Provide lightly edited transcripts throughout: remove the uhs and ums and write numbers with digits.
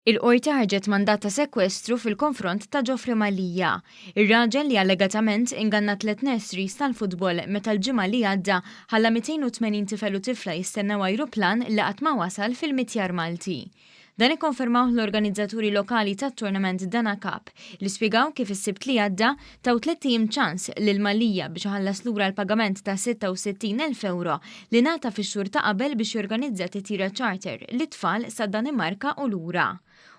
Il-Qorti ħarġet mandat ta' sekwestru fil-konfront ta' Geoffrey Mallia, ir-raġel li allegatament inganna tlett nurseries tal-futbol meta l-ġimgħa li għadda ħalla 280 tifel u tifla jistennew ajruplan li qatt ma wasal fil-mitjar Malti. Dan ikkonfermawh l-organizzaturi lokali tat-tournament Dana Cup li spjegaw kif is-Sibt li għadda taw tlett ijiem ċans lil Mallia biex iħallas lura l-pagament ta' 66,000 ewro li ngħata fix-xhur ta' qabel biex jorganizza titjira charter lit-tfal sad-Danimarka u lura.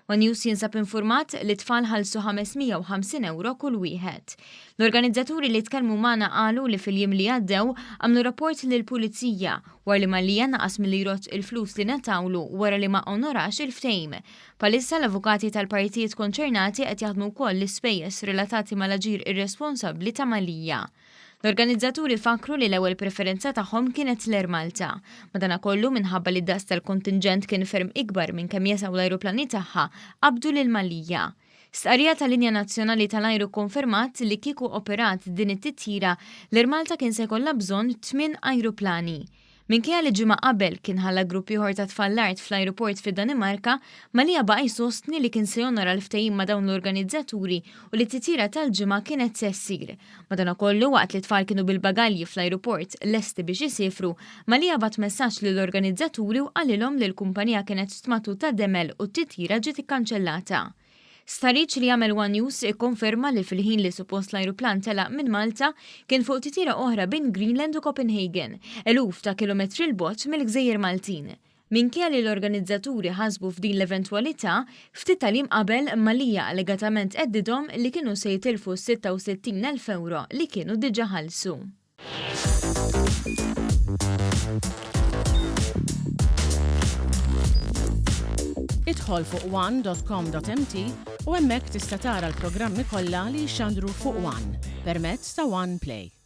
One News jinsab infurmat li t-tfal ħallsu 550 ewro kull wieħed. L-organizzaturi li tkellmu magħna qalu li fil-jiem li għaddew għamlu rapport lill-Pulizija wara li Mallia naqas milli jrodd il-flus li ngħatawlu wara li ma onorax il-ftehim. Bħalissa l-avukati tal-partijiet konċernati qed jaħdmu wkoll l-ispejjeż relatati mal-aġir irresponsabbli ta' Mallia. L-organizzaturi fakkru li l-ewwel preferenza tagħhom kienet l-Air Malta. Madanakollu, minħabba li d-daqs tal-kontinġent kien ferm ikbar minn kemm jesgħu l-ajruplani tagħha, qabdu lil Mallia. Stqarrija tal-linja nazzjonali tal-ajru kkonfermat li kieku operat din it-titjira, l-Air Malta kien se jkollha bżonn tmien ajruplani. Minkejja li ġimgħa qabel kien ħalla grupp ieħor ta' tfal l-art fl-ajruport fid-Danimarka, Mallia baqa' jsostni li kien se jonora l-ftehim ma' dawn l-organizzaturi u li t-titjira tal-Ġimgħa kienet se ssir. Madanakollu, waqt li t-tfal kienu bil-bagalji fl-ajruport lesti biex isiefru, Mallia bagħat messaġġ lill-organizzaturi u qalilhom li l-kumpanija kienet stmatu ta' demel u t-titjira ġiet ikkanċellata. Stħarriġ li għamel one News ikkonferma li fil-ħin li suppost l-ajruplan telaq minn Malta, kien fuq titjira oħra bejn Greenland u Copenhagen, eluf ta' kilometri 'l bogħod mill-gżejjer Maltin. Minkejja li l-organizzaturi ħasbu f'din l-eventwalità, ftit tal-jiem qabel, Mallia allegatament għeddidhom li kienu se jitilfu s-66,000 ewro li kienu diġà ħallsu. Idħol fuq one.com.mt u hemmhekk tista' tara l-programmi kollha li jixxandru fuq One permezz ta' One Play.